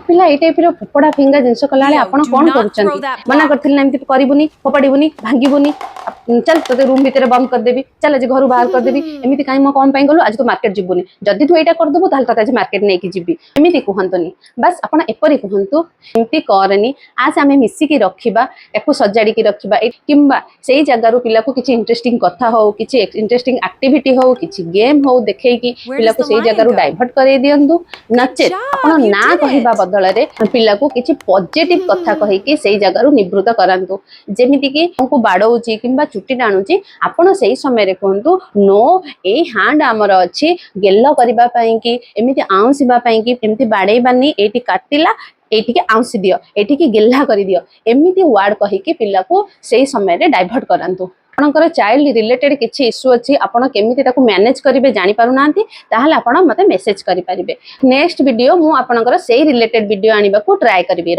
ପିଲା ଏଇ ଟାଇପର ଫୋପଡ଼ା ଫିଙ୍ଗା ଜିନିଷ କଲାବେଳେ Leo, ଆପଣ do କଣ not କରୁଛନ୍ତି? Throw that ମନା block. କରିଥିଲି ନା, ଏମିତି କରିବୁନି, ଫୋପାଡ଼ିବୁନି, ଭାଙ୍ଗିବୁନି। ଚାଲ, ତୋତେ ରୁମ୍ ଭିତରେ ବନ୍ଦ କରିଦେବି। ଚାଲ, ଆଜି ଘରୁ ବାହାର କରିଦେବି। ଏମିତି କାହିଁ ମୁଁ କଣ ପାଇଁ ଗଲୁ? ଆଜି ତୁ ମାର୍କେଟ ଯିବୁନି। ଯଦି ତୁ ଏଇଟା କରିଦେବୁ, ତାହେଲେ ତତେ ଆଜି ମାର୍କେଟ ନେଇକି ଯିବି। ଏମିତି କୁହନ୍ତୁନି। ବାସ୍, ଆପଣ ଏପରି କୁହନ୍ତୁ, ଏମିତି କରନି, ଆଜ ଆମେ ମିଶିକି ରଖିବା, ୟାକୁ ସଜାଡ଼ିକି ରଖିବା। କିମ୍ବା ସେଇ ଜାଗାରୁ ପିଲାକୁ କିଛି ଇଣ୍ଟରେଷ୍ଟିଂ କଥା ହଉ, କିଛି ଇଣ୍ଟରେଷ୍ଟିଂ ଆକ୍ଟିଭିଟି ହଉ, କିଛି ଗେମ୍ ହଉ, ଦେଖେଇକି Where does ପିଲାକୁ the ସେଇ lion ଜାଗାରୁ go? Divert କରେଇ ଦିଅନ୍ତୁ। ନଚେତ୍ Job, ଆପଣ you ନା did କହିବା it. ବଦଳରେ ପିଲାକୁ କିଛି ପଜିଟିଭ କଥା କହିକି ସେଇ ଜାଗାରୁ ନିବୃତ୍ତ କରାନ୍ତୁ। ଯେମିତିକି ଆମକୁ ବାଡଉଛି କିମ୍ବା ଚୁଟି ଟାଣୁଛି, ଆପଣ ସେଇ ସମୟରେ କୁହନ୍ତୁ, "ନୋ, ଏଇ ହ୍ୟାଣ୍ଡ ଆମର ଅଛି ଗେଲ କରିବା ପାଇଁ କି ଏମିତି ଆଉଁସିବା ପାଇଁ କି। ଏମିତି ବାଡେଇବାନି। ଏଇଠି କାଟିଲା, ଏଇଠିକି ଆଉଁସି ଦିଅ, ଏଇଠିକି ଗେହ୍ଲା କରିଦିଅ।" ଏମିତି ୱାର୍ଡ କହିକି ପିଲାକୁ ସେଇ ସମୟରେ ଡାଇଭର୍ଟ କରାନ୍ତୁ। ଆପଣଙ୍କର ଚାଇଲ୍ଡ ରିଲେଟେଡ୍ କିଛି ଇସ୍ୟୁ ଅଛି, ଆପଣ କେମିତି ତାକୁ ମ୍ୟାନେଜ କରିବେ ଜାଣିପାରୁନାହାନ୍ତି, ତାହେଲେ ଆପଣ ମୋତେ ମେସେଜ କରିପାରିବେ। ନେକ୍ସଟ ଭିଡିଓ ମୁଁ ଆପଣଙ୍କର ସେଇ ରିଲେଟେଡ୍ ଭିଡିଓ ଆଣିବାକୁ ଟ୍ରାଏ କରିବି।